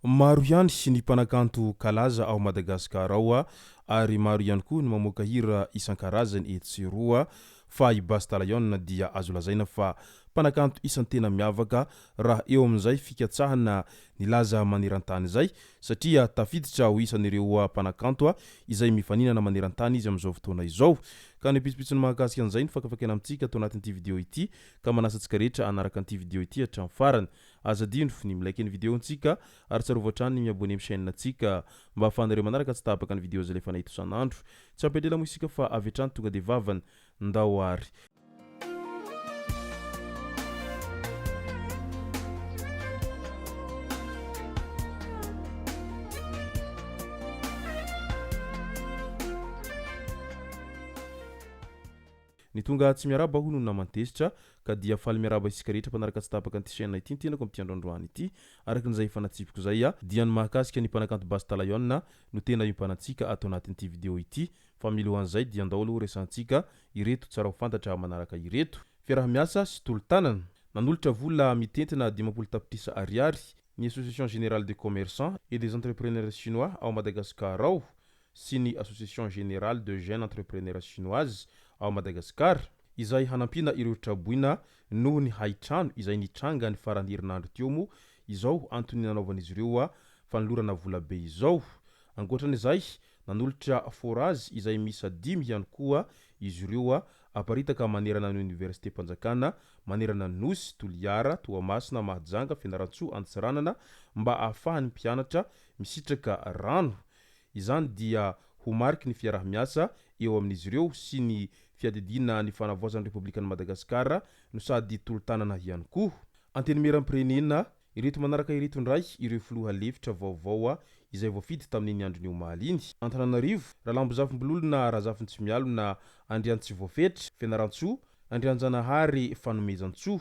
Maro ihany ny mpanakanto kalaza ao Madagasikara ao ary maro ihany koa ny mamoaka hira isan-karazany etsy sy eroa fa i Basta Lion dia azo lazaina fa mpanakanto isan'ny tena miavaka raha eo amin'izay fikatsahana ny laza maneran-tany izay satria tafiditra ho isan'ireo mpanakanto izay mifaninana maneran-tany izy amin'izao fotoana izao. Ka ny pitsopitsony mahakasika an'izay no fakafakaina amintsika ato anatin'ity video ity ka manasa antsika rehetra hanaraka an'ity video ity hatramin'ny farany. Aza adino ny mi-like ny video ntsika ary tsarovy hatrany ny mi-abonner amin'ny chaîne ntsika mba ahafahanareo manaraka tsy tapaka ny video izay alefanay eto isan'andro. Tsy ampy-andrela moa isika fa avy hatrany tonga dia vavany. Ndao ary. Ny tonga tsy miarahaba hono no naman-tezitra ka dia faly miarahaba isika rehetra mpanaraka tsy tapaka an'ity chaîne ity ny tenako amin'ity andro androany ity. Araka an'izay efa natsipiko izay dia ny mahakasika ny mpanakanto Basta Lion no tena iompanantsika ato anatin'ity vidéo ity fa milohan'izay dia andao aloha resahantsika ireto tsara ho fantatra manaraka ireto. Fiaraha-miasa sy tolo-tanana. Nanolotra vola mitentina 50 tapitrisa ariary ny Association Générale des Commerçants et des Entrepreneurs Chinois ao Madagascar ao sy ny Association Générale de Jeunes Entrepreneurs Chinoises ao Madagasikara, izay hanampiana ireo traboina noho ny haitrano izay nitranga ny faran'ny herinandro teo moa izao antony nanaovan'izy ireo fanolorana volabe izao. Ankoatran'izay, nanolotra forage izay miisa dimy ihany koa izy ireo aparitaka manerana ny oniversitem-panjakana manerana ny Nosy, Toliara, Toamasina, Mahajanga, Fianarantsoa, Antsiranana mba ahafahan'ny mpianatra misitraka rano. Izany dia ho mariky ny fiaraha-miasa eo amin'izy ireo sy ny fiadidiana ny fanavaozan'ny Repoblikan'i Madagasikara no sady tolo-tanana ihany koa. Antenimierampirenena, ireto manaraka ireto indray ireo filoha lefitra vaovao izay voafidy tamin'iny andron'ny omaly iny. Antananarivo, Ralambozafimbololona Razafintsimialona Andriantsivoafetra, Fianarantsoa, Andrianjanahary Fanomezantsoa,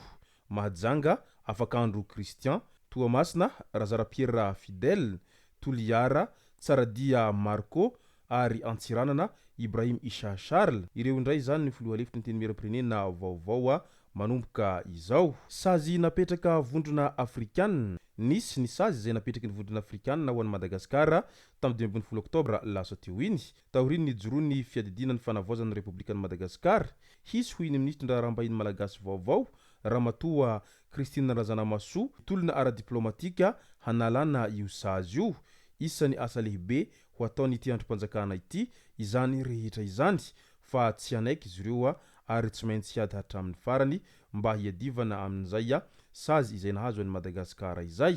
Mahajanga, Afakandro Christian, Toamasina, Razara Pierre Fidèle, Toliara, Tsaradia Marco ary Antsiranana, Ibrahim Isha Charles. Ireo indray izany ny filoha lefitry ny Antenimierampirenena vaovao manomboka izao. Sazy napetraka Vondrona Afrikanina. Nisy ny sazy izay napetraky ny Vondrona Afrikanina ho an'i Madagasikara tamin'ny 15 oktobra lasa teo iny. Taorian'ny nijoroan'ny fiadidiana ny fanavaozana ny Repoblikan'i Madagasikara, hisy hoy ny minisitry ny raharaham-bahiny malagasy vaovao, Ramatoa Christine Razanamahasoa, tolona ara-diplaomatika hanalana io sazy io. Isan'ny asa lehibe ho ataon'ity andrim-panjakana ity izany rehetra izany fa tsy hanaiky izy ireo ary tsy maintsy hiady hatramin'ny farany mba hiadivana amin'izay sazy izay nahazo an'i Madagasikara izay.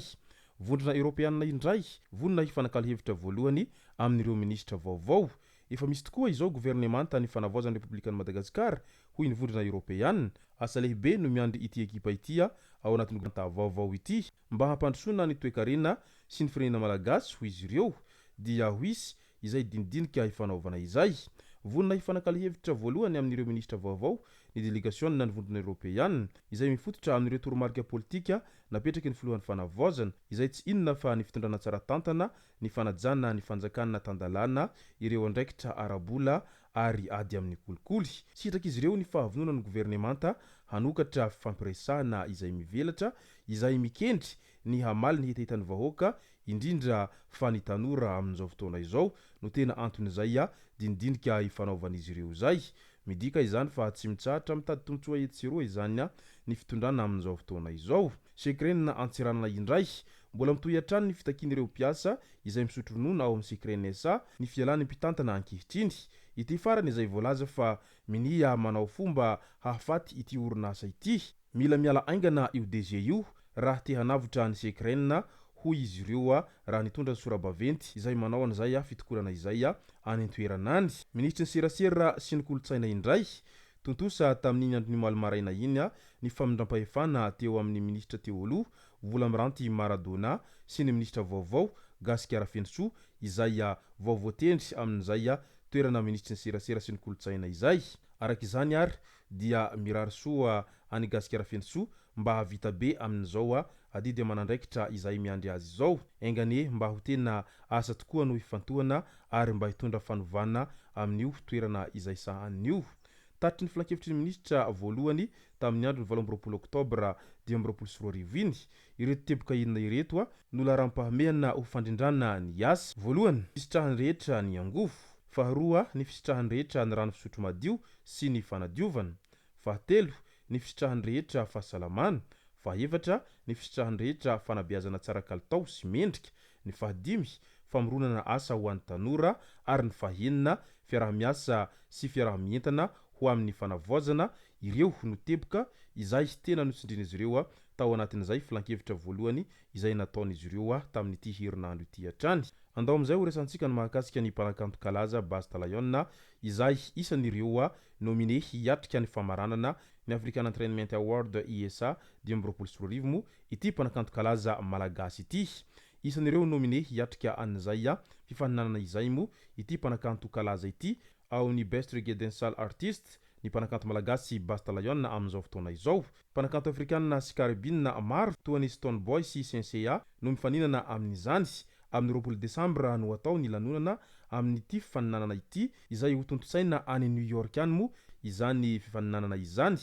Vondrona Eoropeanina indray vonona hifanakalo hevitra voalohany amin'ireo minisitra vaovao. Efa misy tokoa izao governemanta ny fanavaozan'ny Repoblikan'i Madagasikara, hoy ny Vondrona Eoropeanina. Asa lehibe no miandry ity ekipa ity ao anatin'ny governemanta vaovao ity. Mba hampandrosoana ny toekarena sy ny firenena malagasy, hoy izy ireo, dia ho hisy izay dinidinika hifanaovana izay. Vonona hifanakalo hevitra voalohany amin'ireo minisitra vaovao ny delegasionina ny Vondrona Eoropeanina, izay mifototra amin'ireo toromarika politika napetraky ny filohan'ny Fanavaozana, izay tsy inona fa ny fitondrana tsara tantana, ny fanajana ny fanjakana tan-dalàna, ireo andraikitra ara-bola ary ady amin'ny kolikoly. Sitrak'izy ireo ny fahavononan'ny governemanta hanokatra fifampiresahana izay mivelatra, izay mikendry ny hamaly ny hetahetan'ny vahoaka, indrindra fa ny tanora amin'izao fotoana izao no tena anton'izay dinidinika ifanaovan'izy ireo izay. Midika izany fa tsy mitsahatra mitady tombontsoa etsy sy eroa izany ny fitondrana amin'izao fotoana izao. Secren Antsiranana indray. Mbola mitohy hatrany ny fitakian'ireo mpiasa izay misotro ronono ao amin'ny Secren SA ny fialan'ny mpitantana ankehitriny. Ity farany izay voalaza fa minia manao fomba hahafaty ity orinasa ity. Mila miala haingana io DG io raha te hanavotra ny Secren hoy izy ireo raha nitondra ny sora-baventy izay manao an'izay fitokonana izay any an-toerana any. Minisitry ny serasera sy ny kolontsaina indray, tontosa tamin'iny andron'ny omaly maraina iny ny famindram-pahefana teo amin'ny minisitra teo aloha, Volamiranty Maradona sy ny minisitra vaovao, Gasikara Fenosoa, izay vao voatendry amin'izay toerana minisitry ny serasera sy ny kolontsaina izay. Araka izany ary dia mirary soa an'i Gasikara Fenosoa mba hahavita be amin'izao adidy aman'andraikitra izay miandry azy izao. Enga anie mba ho tena asa tokoa no hifantohana ary mba hitondra fanovana amin'io toerana izay sahaniny io. Tatitry ny filankevitry ny minisitra voalohany tamin'ny andron'ny 28 oktobra 2025 iny. Ireto teboka enina ireto no laharam-pahamehana ho fandrindrana ny asa. Voalohany, fisitrahan'ny rehetra ny angovo. Faharoa, ny fisitrahan'ny rehetra ny rano fisotro madio sy ny fanadiovana. Fahatelo, ny fisitrahan'ny rehetra fahasalamana. Fahaefatra, ny fisitrahan'ny rehetra fanabeazana tsara kalitao sy mendrika. Ny fahadimy, famoronana asa ho an'ny tanora. Ary ny fahenina, fiaraha-miasa sy fiaraha-mientana ho amin'ny fanavaozana. Ireo no teboka izay tena notsindrin'izy ireo tao anatin'izay filankevitra voalohany izay nataon'izy ireo tamin'ity herinandro ity hatrany. Andao amin'izay ho resantsika ny mahakasika ny mpanakanto kalaza Basta Lion izay isan'ireo nominé hiatrika ny famaranana ny African Entertainment Award ISA 2025 moa ity mpanakanto kalaza malagasy ity. Isan'ireo nominé hiatrika an'izay fifaninanana izay moa ity mpanakanto kalaza ity ao ny Best Reggae Dancehall Artist, ny mpanakanto malagasy Basta Lion amin'izao fotoana izao. Mpanakanto afrikanina sy karibinina maro toa an'i Stone Boy sy Senseiya no mifaninana amin'izany. Amin'ny 20 desambra no hatao ny lanonana amin'ity fifaninanana ity izay hotontosaina any New York any moa izany fifaninanana izany.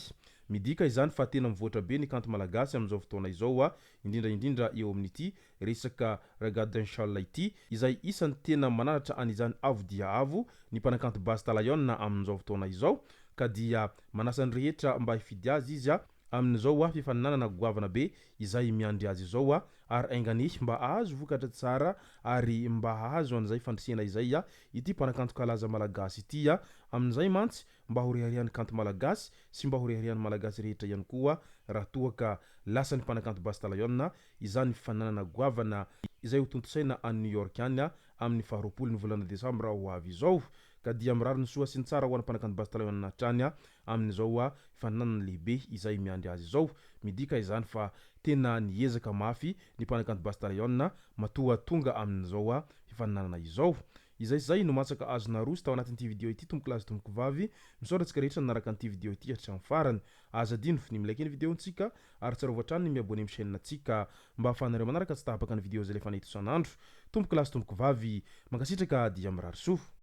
Midika izany fa tena mivoatra be ny kanto malagasy amin'izao fotoana izao indrindra indrindra eo amin'ity resaka Reggae Dancehall ity izay isan'ny tena mananatra an'izany avo dia avo ny mpanakanto Basta Lion amin'izao fotoana izao ka dia manasa ny rehetra mba hifidy azy izy amin'izao fifaninanana goavana be izay miandry azy izao ary ainganie mba hahazo vokatra tsara ary mba hahazo an'izay fandresena izay ity mpanakanto kalaza malagasy ity amin'izay mantsy mba ho reharehan'ny kanto malagasy sy mba ho reharehan'ny malagasy rehetra ihany koa raha toa ka lasan'ny mpanakanto Basta Lion izany fifaninanana goavana izay ho tontosaina any New York any amin'ny faharoapolo ny volana desambra ho avy izao ka dia mirary ny soa sy ny tsara ho an'ny mpanakanto Basta Lion hatrany amin'izao fifaninanana lehibe izay miandry azy izao. Midika izany fa tena niezaka mafy ny mpanakanto Basta Lion matoa tonga amin'izao fifaninanana izao. Izay izay no matsaka azo naroso tao anatin'ity video ity tompoko lahy sy tompoko vavy. Misaotra antsika rehetra nanaraka an'ity video ity hatramin'ny farany. Aza adino ny mi-like ny video-ntsika ary tsarovy hatrany ny mi-abonner amin'ny chaîne-ntsika mba ahafahanareo manaraka tsy tapaka ny video izay alefanay eto isan'andro. Tompoko lahy sy tompoko vavy, mankasitraka dia mirary soa.